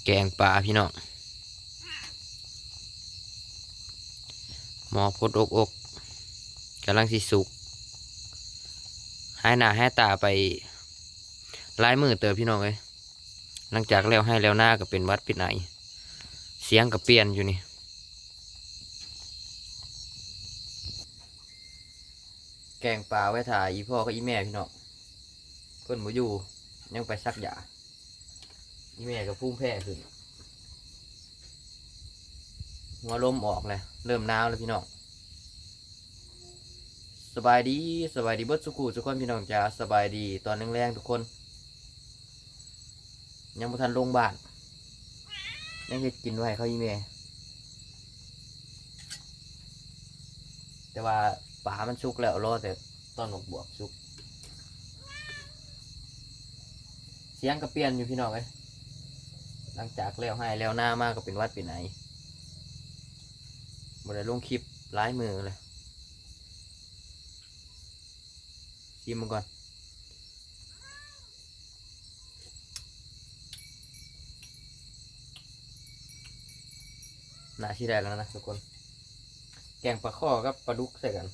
ແກງປາພີ່ນ້ອງ ໝໍ້ພົດອົກໆ ກຳລັງຊິສຸກ ຫາຍໜ້າຫາຍຕາໄປຫຼາຍມື້ເຕີບພີ່ນ້ອງເອີຍ. ຫຼັງຈາກແລ້ວໄຮ່ແລ້ວນາກໍເປັນຫວັດເປັນໄອ ສຽງກໍປ່ຽນຢູ່ນີ້. ແກງປາໄວ້ຖ້າອີ່ພໍ່ກັບອີ່ແມ່ພີ່ນ້ອງ ເພິ່ນບໍ່ຢູ່ ຍັງໄປສັກຢາ. ອີ່ແມ່ກໍພູມແພ້ຂຶ້ນ ຫົວລົມອອກແລ້ວ ເລີ່ມໜາວແລ້ວພີ່ນ້ອງ. ສະບາຍດີ ສະບາຍດີເບິດສູ່ຄູ່ສູ່ຄົນພີ່ນ້ອງຈ້າ. ສະບາຍດີຕອນແລງໆທຸກຄົນ. ຍັງບໍ່ທັນລົງບ້ານ ຍັງເຮັດກິນໄວ້ໃຫ້ເຂົາອີ່ແມ່ ແຕ່ວ່າປາມັນສຸກແລ້ວ ລໍແຕ່ຕອນໝາກບວບສຸກ. ສຽງກໍປ່ຽນຢູ່ພີ່ນ້ອງເອີຍ ຫຼັງຈາກແລ້ວໄຮ່ແລ້ວນາມາກໍເປັນຫວັດເປັນໄອ ບໍ່ໄດ້ລົງຄລິບຫຼາຍມື້ແລ້ວ. ຊີມເບິ່ງກ່ອນ ໜ້າຊິໄດ້ແລ້ວນະທຸກຄົນ. ແກງປາຄໍກັບປາດຸກໃສ່ກັນ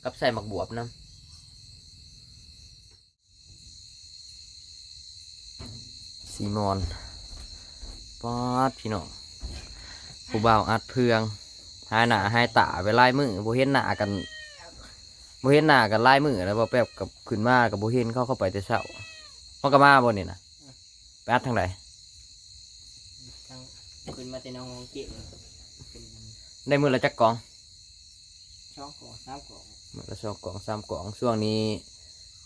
ກັບໃສ່ໝາກບວບນຳ. ຊີມອນ ປາດ ພີ່ນ້ອງ ຜູ້ບ່າວອັດເຟືອງ ຫາຍໜ້າຫາຍຕາໄປຫຼາຍມື້ ບໍ່ເຫັນໜ້າກັນ ບໍ່ເຫັນໜ້າກັນຫຼາຍມື້ແລ້ວ. ບໍ່ແປັບກັບຂຶ້ນມາກໍບໍ່ເຫັນເຂົາ ເຂົາໄປແຕ່ເຊົ້າ. ເຮົາກໍມາບໍ່ນີ້ນະ ໄປອັດທາງໃດ? ທາງ ຂຶ້ນມາແຕ່ໜອງຫອງເກມ ໄດ້ມື້ລະຈັກກອງ? ສອງກອງ ສາມກອງ ມື້ລະສອງກອງ ສາມກອງ. ຊ່ວງນີ້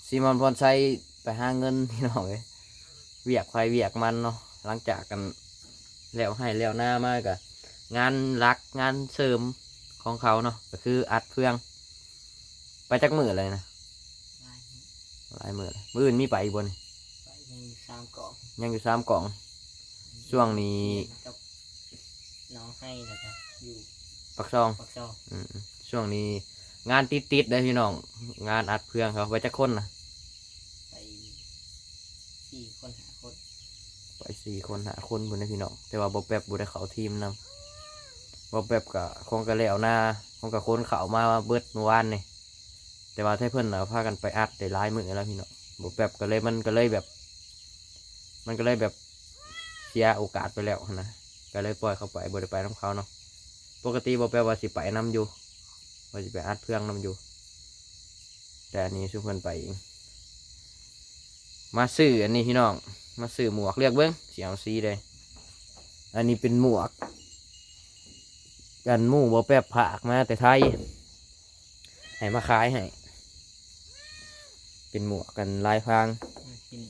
ຊີມອນ ພອນໄຊ ໄປຫາເງິນພີ່ນ້ອງເອີຍ ວຽກໃຜວຽກມັນເນາະ. ຫຼັງຈາກກັນແລ້ວໄຮ່ແລ້ວນາມາ ກໍງານຫຼັກງານເສີມຂອງເຂົາເນາະ ກໍຄືອັດເຟືອງ. ໄປຈັກມື້ແລ້ວນະ? ຫຼາຍມື້ ຫຼາຍມື້ແລ້ວ. ມື້ອື່ນມີໄປອີກບໍ່ນີ້? ໄປ ຍັງຢູ່ສາມກອງ ຍັງຢູ່ສາມກອງ. ຊ່ວງນີ້ ກັບໜອງໄຮ່ ແລ້ວກໍຢູ່ປາກຊ່ອງ ປາກຊ່ອງ. ອືມ ຊ່ວງນີ້ງານຕິດໆເດ້ພີ່ນ້ອງ ງານອັດເຟືອງເຂົາ. ໄປຈັກຄົນນະ? ໄປສີ່ຄົນຫ້າຄົນ ໄປສີ່ຄົນຫ້າຄົນພຸ້ນເດ້ພີ່ນ້ອງ. ແຕ່ວ່າບໍ່ແປັບບໍ່ໄດ້ເຂົ້າທີມນຳ ບໍ່ແປັບກໍຄົງກະແລ້ວນາ ຄົງກະຂົນເຂົ້າມາເບິດມື້ວານນີ້. ແຕ່ວ່າໄທເພິ່ນນະພາກັນໄປອັດໄດ້ຫຼາຍມື້ແລ້ວພີ່ນ້ອງ. ບໍ່ແປັບກໍເລີຍ ມັນກໍເລີຍແບບ ມັນກໍເລີຍແບບເສຍໂອກາດໄປແລ້ວຫັ້ນນະ ກໍເລີຍປ່ອຍເຂົາໄປ ບໍ່ໄດ້ໄປນຳເຂົາເນາະ. ປົກກະຕິບໍ່ແປັບວ່າຊິໄປນຳຢູ່ ວ່າຊິໄປອັດເຟືອງນຳຢູ່ ແຕ່ອັນນີ້ຊຸມເພິ່ນໄປເອງ. ມາຊື້ອັນນີ້ພີ່ນ້ອງ ມາຊື້ໝວກ ເລືອກເບິ່ງຊິເອົາສີໃດ. ອັນນີ້ເປັນໝວກ ອັນໝູ່ບໍ່ແປັບພາກມາແຕ່ໄທ ໃຫ້ມາຂາຍໃຫ້ ເປັນໝວກກັນລາຍພາງ ອືມ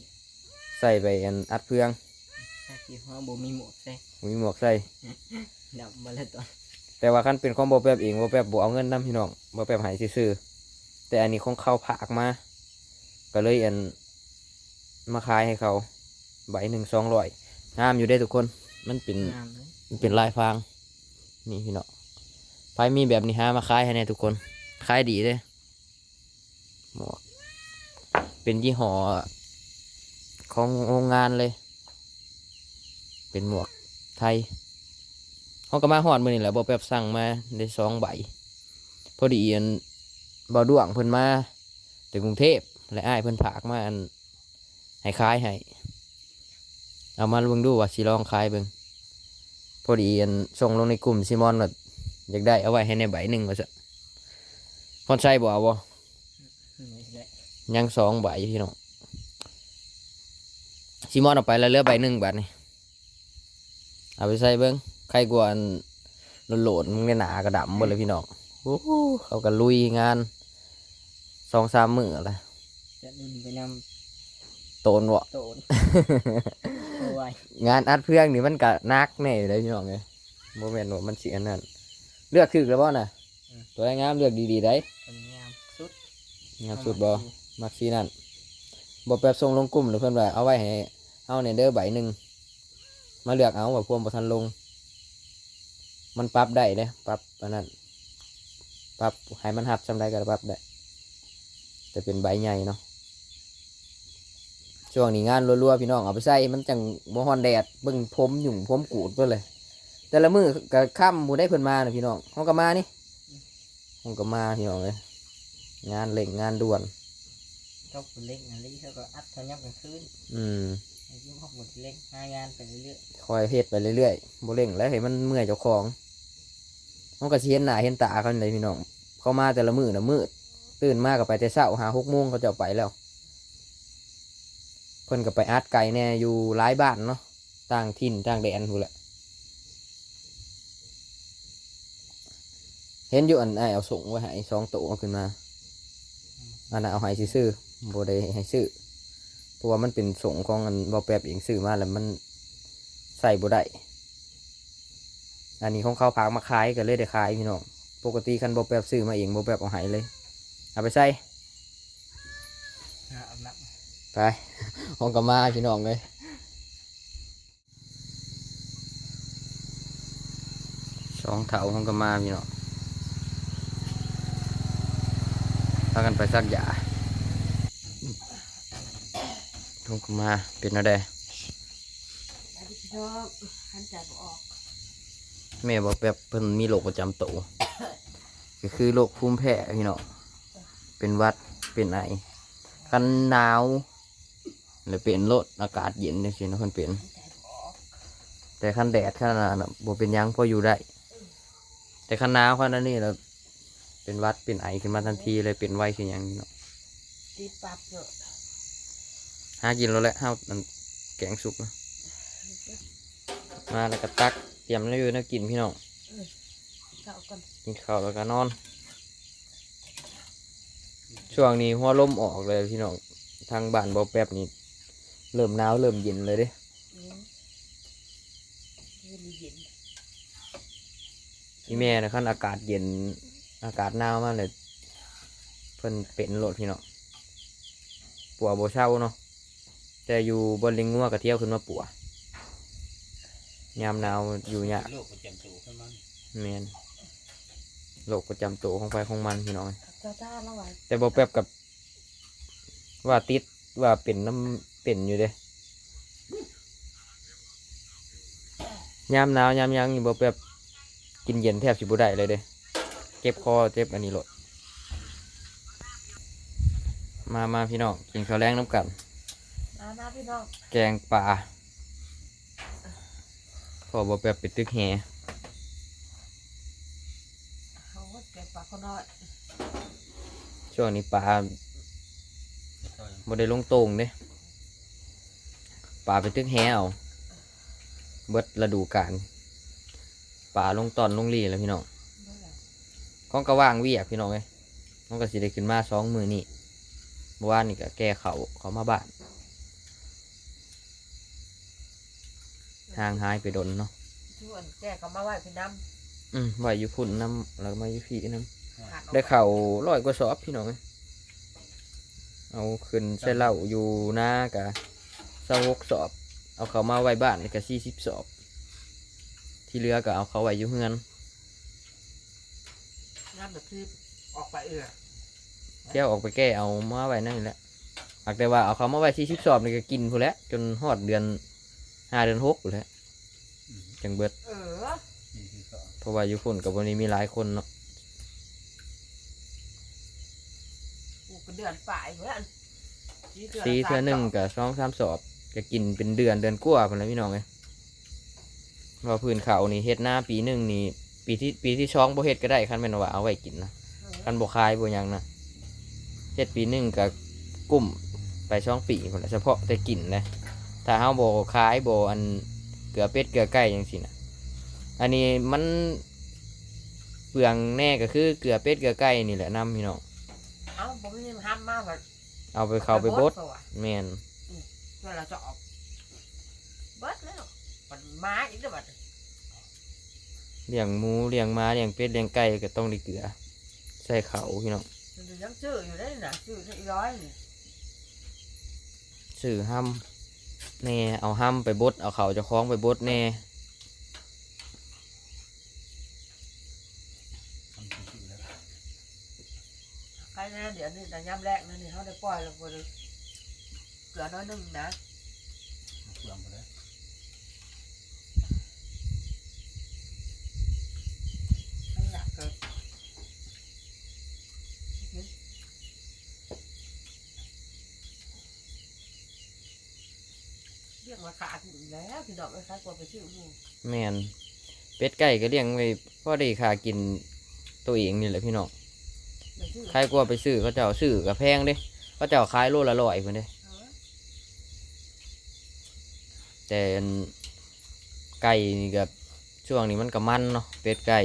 ໃສ່ໄປອັນອັດເຟືອງ. ແຕ່ທີ່ເຮົາບໍ່ມີໝວກໃສ່ ບໍ່ມີໝວກໃສ່ ດຳໝົດແລ້ວຕອນ. ແຕ່ວ່າຄັນເປັນຂອງບໍ່ແປັບເອງ ບໍ່ແປັບບໍ່ເອົາເງິນນຳພີ່ນ້ອງ ບໍ່ແປັບໃຫ້ຊື່ໆ. ແຕ່ອັນນີ້ຂອງເຂົາພາກມາ ກໍເລີຍອັນ ມາຂາຍໃຫ້ເຂົາ ໃບໜຶ່ງສອງຮ້ອຍ. ງາມຢູ່ເດ້ທຸກຄົນ ມັນເປັນ ງາມເລີຍ ມັນເປັນລາຍພາງ. ນີ້ພີ່ນ້ອງ ໃຜມີແບບນີ້ຫາມາຂາຍໃຫ້ແດ່ທຸກຄົນ ຂາຍດີເດ້. ໝວກ ເປັນຍີ່ຫໍ້ຂອງໂຮງງານເລີຍ ເປັນໝວກໄທ. ເຮົາກໍມາຮອດມື້ນີ້ແຫຼະ ບໍ່ແປັບສັ່ງມາໄດ້ສອງໃບ. ພໍດີອັນ ບ່າວດ້ວງເພິ່ນມາແຕ່ກຸງເທບ ແລະ ອ້າຍເພິ່ນພາກມາອັນ ໃຫ້ຂາຍໃຫ້ ເອົາມາເບິ່ງດູວ່າຊິລອງຂາຍເບິ່ງ. ພໍດີອັນ ສົ່ງລົງໃນກຸ່ມຊີມອນວ່າຢາກໄດ້ ເອົາໄວ້ໃຫ້ແດ່ໃບໜຶ່ງວ່າຊັ້ນ. ພອນໄຊບໍ່ເອົາບໍ່? ຍັງສອງໃບພີ່ນ້ອງ. ຊີມອນເອົາໄປແລ້ວ ເຫຼືອໃບໜຶ່ງບາດນີ້ ເອົາໄປໃສ່ເບິ່ງ ໄຄກວ່າອັນໂຫຼດໆ ມຶງໄດ້ໜ້າກະດຳເບິດເລີຍພີ່ນ້ອງ. ໂອ້ ເຂົາກະລຸຍງານສອງສາມມື້ແລ້ວ ຈະໜຸ່ນໄປນຳ ໂຕນບໍ່? ໂຕນ ໂອ້ຍ ງານອັດເຟືອງນີ້ມັນກະໜັກແດ່ຢູ່ເດ້ພີ່ນ້ອງເອີຍ ບໍ່ແມ່ນວ່າມັນຊິອັນນັ້ນ. ເລືອກຖືກແລ້ວບໍ່ນະ? ອືມ ຕົວໃດງາມ ເລືອກດີໆໄດ໋. ຕົວນີ້ງາມສຸດ ງາມສຸດບໍ່? ມັກສີ ມັກສີນັ້ນ. ບໍ່ແປັບສົ່ງລົງກຸ່ມ ແລ້ວເພິ່ນວ່າເອົາໄວ້ໃຫ້ເຮົາແດ່ເດີໃບໜຶ່ງ ມາເລືອກເອົາ ວ່າພວມບໍ່ທັນລົງ. ມັນປັບໄດ້ເດ້ ປັບອັນນັ້ນ ປັບໃຫ້ມັນຮັດສ່ຳໃດກໍປັບໄດ້ ແຕ່ເປັນໃບໃຫຍ່ເນາະ. ຊ່ວງນີ້ງານລັວໆ ພີ່ນ້ອງ ເອົາໄປໃສ່ ມັນຈັ່ງບໍ່ຮ້ອນແດດ. ເບິ່ງຜົມຫຍຸ້ງຜົມກູດເບິດເລີຍ. ແຕ່ລະມື້ກະຄ່ຳຜູ້ໃດເພິ່ນມານະ ພີ່ນ້ອງ. ເຮົາກະມານີ້ ເຮົາກະມາ ພີ່ນ້ອງເອີຍ. ງານເລັ່ງງານດ່ວນ. ເຂົາບໍ່ເລັ່ງອີ່ຫຼີ ເຂົາກະອັດເຂົາຍາມກາງຄືນ. ອືມ ໃຫ້ຢູ່ເຂົາບໍ່ໄດ້ເລັ່ງ ຫາງານໄປເລື້ອຍໆ ຄ່ອຍເຮັດໄປເລື້ອຍໆ. ບໍ່ເລັ່ງແລ້ວ ໃຫ້ມັນເມື່ອຍເຈົ້າຂອງ. ເຮົາກະຊິເຫັນໜ້າເຫັນຕາເຂົານີ້ແຫຼະ ພີ່ນ້ອງ. ເຂົາມາແຕ່ລະມື້ນະມືດ ຕື່ນມາກະໄປແຕ່ເຊົ້າ ຫ້າຫົກໂມງເຂົາເຈົ້າໄປແລ້ວ. ເພິ່ນກະໄປອັດໄກ່ແດ່ຢູ່ຫຼາຍບ້ານເນາະ ຕ່າງຖິ່ນຕ່າງແດນພຸ້ນແຫຼະ. ເຫັນຢູ່ ອັນອ້າຍເອົາສົ່ງໄວ້ໃຫ້ສອງໂຕ ເອົາຂຶ້ນມາ. ອັນນັ້ນເອົາໃຫ້ຊື່ໆ ບໍ່ໄດ້ໃຫ້ຊື້ ເພາະວ່າມັນເປັນສົ່ງຂອງອັນບ່າວແປັບເອງ ຊື້ມາແລ້ວມັນໃຊ້ບໍ່ໄດ້. ອັນນີ້ຂອງເຂົາຝາກມາຂາຍ ກະເລີຍໄດ້ຂາຍ ພີ່ນ້ອງ. ປົກກະຕິຄັນບ່າວແປັບຊື້ມາເອງ ບ່າວແປັບເອົາໃຫ້ເລີຍ. ເອົາໄປໃສ່ ອາບນ້ຳ ໄປ ເຮົາກະມາ ພີ່ນ້ອງເອີຍ. ສອງເຖົ້າເຮົາກະມາ ພີ່ນ້ອງ ພາກັນໄປສັກຢາ. ເຮົາກະມາ ເປັນແນວໃດ ອັນນີ້ພີ່ນ້ອງ ຫັນໃຈບໍ່ອອກ. ແມ່ບ່າວແປັບເພິ່ນມີໂລກປະຈຳໂຕ ກະຄືໂລກພູມແພ້ ພີ່ນ້ອງ ເປັນຫວັດເປັນໄອ. ຄັນໜາວ ແລ້ວເປັນໂລດ ອາກາດເຢັນຈັ່ງຊີ້ນະ ເພິ່ນເປັນ. ແຕ່ຄັນແດດຂະໜາດນັ້ນນະ ບໍ່ເປັນຫຍັງ ພໍຢູ່ໄດ້. ແຕ່ຄັນໜາວຂະໜາດນີ້ລະ ເປັນຫວັດເປັນໄອຂຶ້ນມາທັນທີເລີຍ ເປັນໄວຄືຫຍັງນີ້ເນາະ. ຕິດປັບໂລດ ຫາກິນໂລດແຫຼະ ເຮົາ ອັນ ແກງສຸກນະ. ມາແລ້ວກະຕັກ ຕຽມແນວຢູ່ແນວກິນ ພີ່ນ້ອງ. ເອີ ກິນເຂົ້າກ່ອນ ກິນເຂົ້າແລ້ວກະນອນ. ຊ່ວງນີ້ຫົວລົມອອກເລີຍ ພີ່ນ້ອງ. ທາງບ້ານບ່າວແປັບນີ້ເລີ່ມໜາວເລີ່ມເຢັນເລີຍເດ້. ອືມ ເຢັນ ອີ່ແມ່ນະ ຄັນອາກາດເຢັນ ອາກາດໜາວມາແລ້ວ ເພິ່ນເປັນໂລດ ພີ່ນ້ອງ ປົວບໍ່ເຊົາເນາະ. ແຕ່ຢູ່ບ່ອນລ້ຽງງົວກະຖ້ຽວຂຶ້ນມາປົວ. ຍາມໜາວຢູ່ຍາກ ໂລກປະຈຳໂຕຂອງມັນ. ແມ່ນ ໂລກປະຈຳໂຕຂອງໃຜຂອງມັນ ພີ່ນ້ອງ. ແຕ່ບ່າວແປັບກະວ່າຕິດ ວ່າເປັນນຳ ເປັນຢູ່ເດ້. ຍາມໜາວຍາມຫຍັງນີ້ ບ່າວແປັບກິນເຢັນແທບຊິບໍ່ໄດ້ເລີຍເດ້ ເຈັບຄໍເຈັບອັນນີ້ໂລດ. ມາໆ ພີ່ນ້ອງ ກິນເຂົ້າແລງນຳກັນ. ມາໆ ພີ່ນ້ອງ ແກງປາ ພໍ່ບ່າວແປັບໄປຕຶກແຫ. ໂອ້ຍ ແກງປາຄໍນ້ອຍ. ຊ່ວງນີ້ປາບໍ່ໄດ້ລົງໂຕ່ງເດ້ ປາໄປຕຶກແຫເອົາ. ເບິດລະດູການ ປາລົງຕອນລົງຫຼີແລ້ວ ພີ່ນ້ອງ. ເບິດແລ້ວ ຂອງກະວ່າງວຽກ ພີ່ນ້ອງເອີຍ. ມັນກະຊິໄດ້ຂຶ້ນມາສອງມື້ນີ້. ເມື່ອວານນີ້ກະແກ່ເຂົ້າ ເຂົ້າມາບ້ານ ຫ່າງຫາຍໄປດົນເນາະ. ຊວນແກ່ເຂົ້າມາໄວ້ພີ້ນຳ. ອືມ ໄວ້ຢູ່ພຸ້ນນຳ ແລ້ວກະມາຢູ່ພີ້ນຳ. ໄດ້ເຂົ້າຮ້ອຍກວ່າສອບ ພີ່ນ້ອງເອີຍ. ເອົາຂຶ້ນໃສ່ເລົ້າຢູ່ນາກະຊາວຫົກສອບ ເອົາເຂົ້າມາໄວ້ບ້ານກະສີ່ສິບສອບ ທີ່ເຫຼືອກະເອົາເຂົ້າໄວ້ຢູ່ເຮືອນ. ຍາມແບບທີ່ອອກໄປເອື້ອ ດຽວອອກໄປແກ່ເອົາມາໄວ້ນັ້ນແຫຼະ. ຫາກແຕ່ວ່າເອົາເຂົ້າມາໄວ້ສີ່ສິບສອບນີ້ກະກິນພຸ້ນແຫຼະ ຈົນຮອດເດືອນຫ້າເດືອນຫົກພຸ້ນແຫຼະ ອືມ ຈັ່ງເບິດ. ເອີ ສີ່ສິບສອບ ເພາະວ່າຢູ່ພຸ້ນກະບໍ່ໄດ້ມີຫຼາຍຄົນເນາະ. ໂອ້ ເປັນເດືອນປາຍພຸ້ນແຫຼະ ສີເທື່ອໜຶ່ງກະສອງສາມສອບ ກະກິນເປັນເດືອນ ເດືອນກວ່າພຸ້ນແຫຼະ ພີ່ນ້ອງເອີຍ. ວ່າພື້ນເຂົ້ານີ້ເຮັດນາປີໜຶ່ງນີ້ ປີທີ ປີທີສອງບໍ່ເຮັດກະໄດ້ ຄັນແມ່ນວ່າເອົາໄວ້ກິນນະ. ເອີ ຄັນບໍ່ຂາຍບໍ່ຫຍັງນະ ເຮັດປີໜຶ່ງກະກຸ້ມໄປສອງປີພຸ້ນແຫຼະ ສະເພາະແຕ່ກິນເດ້. ຖ້າເຮົາບໍ່ຂາຍ ບໍ່ອັນ ເກືອເປັດເກືອໄກ່ຈັ່ງຊີ້ນະ. ອັນນີ້ມັນເປືອງແດ່ກະຄືເກືອເປັດເກືອໄກ່ນີ້ແຫຼະນຳ ພີ່ນ້ອງ. ເອົາ ບໍ່ມີຫາມາບັດ ເອົາໄປເຂົ້າໄປບົດ. ແມ່ນ ອືມ ເທື່ອລະສອບ ເບິດແລ້ວ ບັດໝາອີກເດີບັດ. ລ້ຽງໝູ ລ້ຽງໝາ ລ້ຽງເປັດ ລ້ຽງໄກ່ກະຕ້ອງໄດ້ເກືອໃສ່ເຂົ້າ ພີ່ນ້ອງ. ຍັງຊື້ຢູ່ເດ້ນະ ຊື້ໃນອີຮ້ອຍນີ້ ຊື້ຫາມແດ່ ເອົາຫາມໄປບົດ ເອົາເຂົ້າເຈົ້າຂອງໄປບົດແດ່. ໄຄແນ່ ດຽວນີ້ນະ ຍາມແລງນີ້ ເຮົາໄດ້ປ່ອຍແລ້ວບໍ່ໄດ້ ເກືອໜ້ອຍໜຶ່ງນະ ເປືອງໄປເລີຍ ມັນຫຼາຍເກີນ ລ້ຽງມາຂາຍແລ້ວ ພີ່ນ້ອງເອີຍ ຂາຍກວ່າໄປຊື້ໝູ່. ແມ່ນ ເປັດໄກ່ກໍລ້ຽງໄວ້ພໍໄດ້ຄ່າກິນໂຕເອງນີ້ແຫຼະພີ່ນ້ອງ ໄປຊື້ ຂາຍກວ່າໄປຊື້ ເຂົາເຈົ້າຊື້ກໍແພງເດ້ ເຂົາເຈົ້າຂາຍໂລລະຮ້ອຍພຸ້ນເດ້ ເອີ ແຕ່ອັນໄກ່ນີ້ກໍ ຊ່ວງນີ້ມັນກໍມັນເນາະ ເປັດໄກ່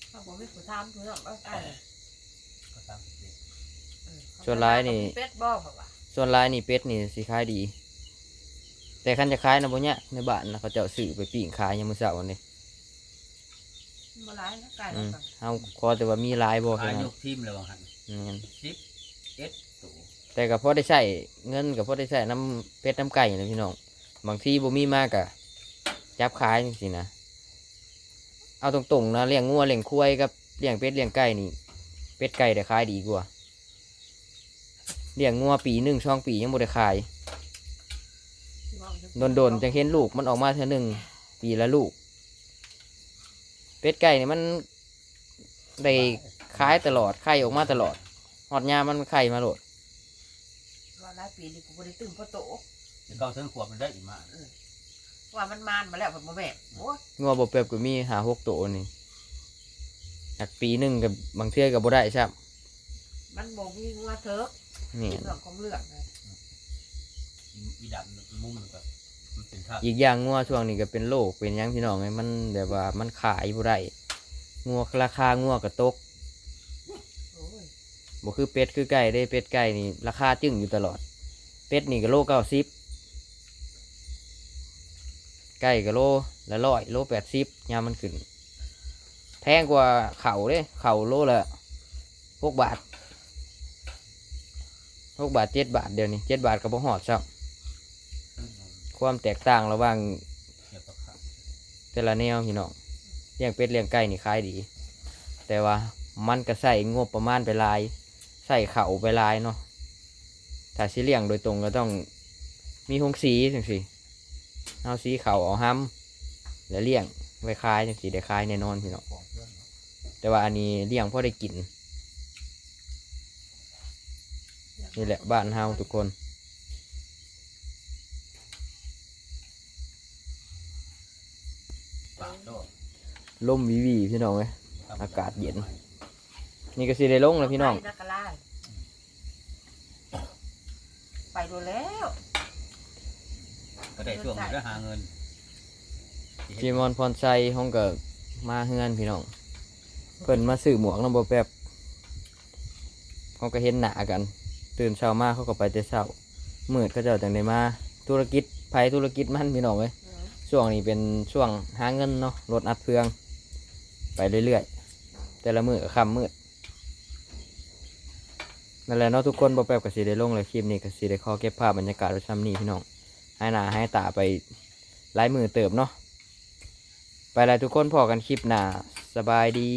ເຮົາບໍ່ມີຜູ້ຖາມ ພີ່ນ້ອງເອີຍ ໄກ່ ກໍສາມສິບເຈັດ ເອີ ສ່ວນຫຼາຍນີ້ ເປັດບໍ່ ເຂົາວ່າ ສ່ວນຫຼາຍນີ້ເປັດນີ້ຊິຂາຍດີ ແຕ່ຄັນຈະຂາຍນະບໍ່ຍາກ ໃນບ້ານນະ ເຂົາເຈົ້າຊື້ໄປປີ້ງຂາຍຍາມມື້ເຊົ້ານີ້ ບໍ່ຫຼາຍນະ ໄກ່ ອືມ ເຮົາກໍ ເຮົາຂໍແຕ່ວ່າມີຫຼາຍບໍ່ ຂາຍຍົກທີມແລ້ວວ່າຫັ້ນ ແມ່ນ ສິບເອັດໂຕ ແຕ່ກໍພໍໄດ້ໃຊ້ເງິນ ກໍພໍໄດ້ໃຊ້ນຳເປັດນຳໄກ່ນະພີ່ນ້ອງ ບາງທີບໍ່ມີມາກໍຈັບຂາຍຈັ່ງຊີ້ນະ ເອົາຕົງໆນະ ລ້ຽງງົວລ້ຽງຄວາຍກັບລ້ຽງເປັດລ້ຽງໄກ່ນີ້ ເປັດໄກ່ໄດ້ຂາຍດີກວ່າ ລ້ຽງງົວປີໜຶ່ງສອງປີຍັງບໍ່ໄດ້ຂາຍ ດົນໆຈັ່ງເຫັນລູກມັນອອກມາເທື່ອໜຶ່ງ ປີລະລູກ ເປັດໄກ່ນີ້ມັນໄດ້ຂາຍຕະຫຼອດ ໄຂ່ອອກມາຕະຫຼອດ ຮອດຍາມມັນໄຂ່ມາໂລດ ວ່າຫຼາຍປີນີ້ກູບໍ່ໄດ້ຕື່ມພໍໂຕ ແຕ່ເກົ່າເຖິງຂວບມັນໄດ້ອີກມາ ເອີ ວ່າມັນມານມາແລ້ວ ເພິ່ນບໍ່ແມ່ນ ໂອ້ຍ ງົວບໍ່ແປບກໍມີຫ້າຫົກໂຕນີ້ ຫາກປີໜຶ່ງກໍບາງເທື່ອກໍບໍ່ໄດ້ຊ້ຳ ມັນບໍ່ມີງົວເຖິກ ແມ່ນ ເລື່ອງຂອງເລື່ອງນະ ອີ ອີດຳມຸມມັນກໍ ມັນເປັນທາດ ອີກຢ່າງງົວຊ່ວງນີ້ກໍເປັນໂລກເປັນຫຍັງ ພີ່ນ້ອງເອີຍ ມັນແບບວ່າມັນຂາຍບໍ່ໄດ້ ງົວ ລາຄາງົວກໍຕົກ ໂອ້ຍ ບໍ່ຄືເປັດຄືໄກ່ເດ້ ເປັດໄກ່ນີ້ລາຄາຈຶ້ງຢູ່ຕະຫຼອດ ເປັດນີ້ກໍໂລເກົ້າສິບ ໄກ່ກໍໂລລະຮ້ອຍ ໂລແປດສິບ ຍາມມັນຂຶ້ນ ແພງກວ່າເຂົ້າເດ້ ເຂົ້າໂລລະຫົກບາດ ຫົກບາດ ເຈັດບາດ ດຽວນີ້ເຈັດບາດກໍບໍ່ຮອດຊ້ຳ ຄວາມແຕກຕ່າງລະຫວ່າງແຕ່ລະແນວ ພີ່ນ້ອງ ລ້ຽງເປັດລ້ຽງໄກ່ນີ້ຂາຍດີ ແຕ່ວ່າມັນກໍໃຊ້ງົບປະມານໄປຫຼາຍ ໃຊ້ເຂົ້າໄປຫຼາຍເນາະ ຖ້າຊິລ້ຽງໂດຍຕົງກໍຕ້ອງມີໂຮງສີຈັ່ງຊີ້ ເຮົາສີເຂົ້າເອົາຮຳ ແລ້ວລ້ຽງໄວ້ຂາຍຈັ່ງຊີ້ ໄດ້ຂາຍແນ່ນອນ ພີ່ນ້ອງ ແຕ່ວ່າອັນນີ້ລ້ຽງພໍໄດ້ກິນ ນີ້ແຫຼະບ້ານເຮົາທຸກຄົນ ລົມວີໆ ພີ່ນ້ອງເອີຍ ອາກາດເຢັນ ນີ້ກໍຊິໄດ້ລົງແລ້ວ ພີ່ນ້ອງ ໄປນະກະລາຍ ໄປໂດນແລ້ວ ກໍໄດ້ຊ່ວງນີ້ແຫຼະຫາເງິນ ຈີມອນພອນໄຊ ເຮົາກໍມາເຮືອນ ພີ່ນ້ອງ ເພິ່ນມາຊື້ໝວກນຳບໍ່ແປບ ເຮົາກໍເຫັນໜ້າກັນ ຕື່ນເຊົ້າມາເຂົາກໍໄປແຕ່ເຊົ້າ ມືດເຂົາເຈົ້າຈັ່ງໄດ້ມາ ທຸລະກິດໃຜທຸລະກິດມັນ ພີ່ນ້ອງເອີຍ ເອີ ຊ່ວງນີ້ເປັນຊ່ວງຫາເງິນເນາະ ລົດອັດເຟືອງໄປເລື້ອຍໆ ແຕ່ລະມື້ກໍຄ່ຳມືດ ນັ້ນແຫຼະເນາະທຸກຄົນ ບໍ່ແປບກໍຊິໄດ້ລົງແລ້ວ ຄລິບນີ້ກໍຊິໄດ້ຂໍເກັບພາບບັນຍາກາດໄວ້ຊ່ຳນີ້ ພີ່ນ້ອງ ຫາຍໜ້າຫາຍຕາໄປຫຼາຍມື້ເຕີບເນາະ ໄປແລ້ວທຸກຄົນ ພໍ້ກັນຄລິບໜ້າ ສະບາຍດີ.